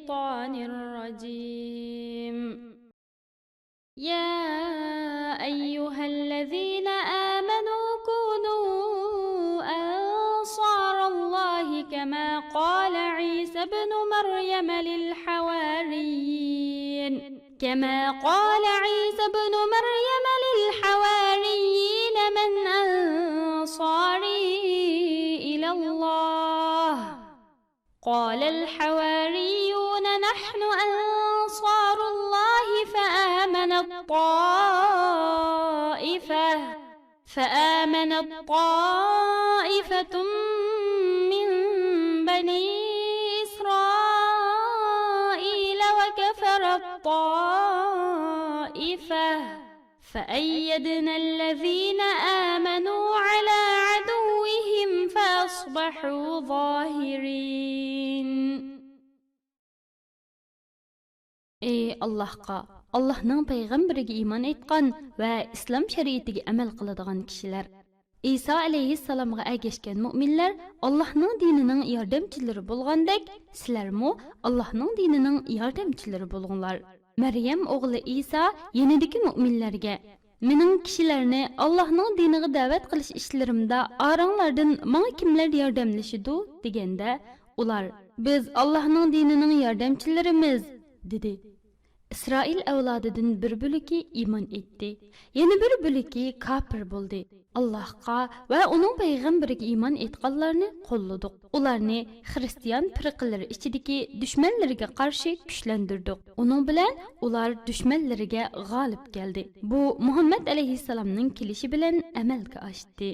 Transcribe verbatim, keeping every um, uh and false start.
الشيطان الرجيم. يا أيها الذين آمنوا كونوا أنصار الله كما قال عيسى ابن مريم للحواريين، كما قال عيسى ابن مريم للحواريين من أنصاري إلى الله؟ قال الحواريون نحن أنصار الله فآمنت طائفة، فآمنت طائفة من بني إسرائيل وكفرت طائفة فأيدنا الذين آمنوا على عدوهم فأصبحوا ظاهرين. ئى ئاللاھقا، ئاللاھنىڭ پەيغەمبىرىگە ئىمان ئېيتقان ۋە ئىسلام شەرىئىتىگە ئەمەل قىلىدىغان كىشىلەر! ئىسا ئەلەيھىسسالامغا ئەگەشكەن مۆمىنلەر ئاللاھنىڭ دىنىنىڭ ياردەمچىلىرى بولغاندەك، سىلەرمۇ ئاللاھنىڭ دىنىنىڭ ياردەمچىلىرى بولۇڭلار. مەريەم ئوغلى ئىسا يېنىدىكى مۆمىنلەرگە، مېنىڭ كىشىلەرنى ئاللاھنىڭ دىنىغا دەۋەت قىلىش ئىشلىرىمدا ئاراڭلاردىن ماڭا كىملەر ياردەملىشىدۇ؟ دېگەندە، ئۇلار، بىز ئاللاھنىڭ دىنىنىڭ ياردەمچىلىرىمىز، دېدى. ئىسرائىل ئەۋلادىدىن بىر بۆلىكى ئىمان ئېيتتى، يەنە بىر بۆلىكى كاپىر بولدى. ئاللاھقا ۋە ئۇنىڭ پەيغەمبىرىگە ئىمان ئېيتقانلارنى قوللىدۇق. ئۇلارنى خىرىستىيان پىرقىلىرى ئىچىدىكى دۈشمەنلىرىگە قارشى كۈچلەندۈردۇق. ئۇنىڭ بىلەن ئۇلار دۈشمەنلىرىگە غالىب كەلدى. بۇ مۇھەممەد ئەلەيھىسسالامنىڭ كېلىشى بىلەن ئەمەلگە ئاشتى.